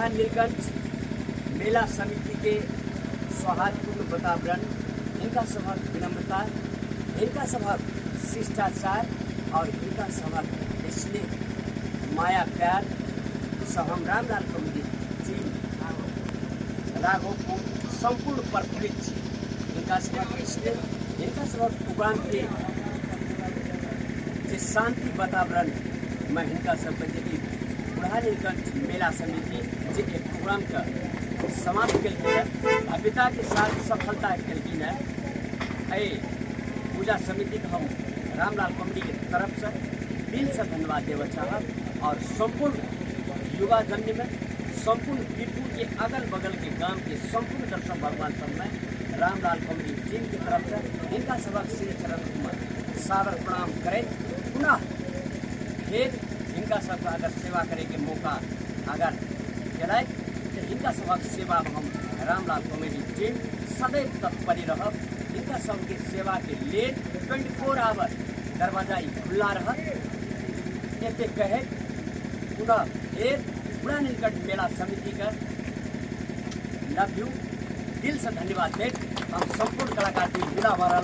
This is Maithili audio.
बूढ़ा नीलकंठ मेला समिति के सौहार्दपूर्ण वातावरण, हिनका सभक विनम्रता, हिनका सभक शिष्टाचार और हिनका सभक स्नेह माया प्यार से हम रामलाल कॉमेडी टीम राघोपुर संपूर्ण प्रफुल्लित छी। हिनका सभक स्नेह, हिनका सभक प्रोग्राम के जे शांति वातावरण में हिनका सबके जे ई बूढ़ा नीलकंठ मेला समिति जे एक प्रोग्राम के समाप्त केलखिन हेँ, भव्यता के साथ सफलता केलखिन हेँ, एहि पूजा समिति के हम रामलाल कॉमेडी के तरफ से दिल से धन्यवाद देबऽ चाहब और संपूर्ण युवा जन्य में संपूर्ण बीरपुर के अगल बगल के गांव के संपूर्ण दर्शक भगवान सब में रामलाल कॉमेडी टीम के तरफ से हिनका सबक श्री चरण में सादर प्रणाम करैत पुनः फेर हिनका सबके अगर सेवा करे के मौका अगर देलथि तऽ हिनका सबक सेवा में हम रामलाल कॉमेडी टीम सदैव तत्पर रहब। हिनका सबके सेवा के लेल 24 आवर दरवाजा ई खुला रहत। एते कहैत पुनः फेर बूढ़ा नीलकंठ मेला समिति के लव you दिल से धन्यवाद दैत हम संपूर्ण कलाकार टीम विदा भऽ रहल।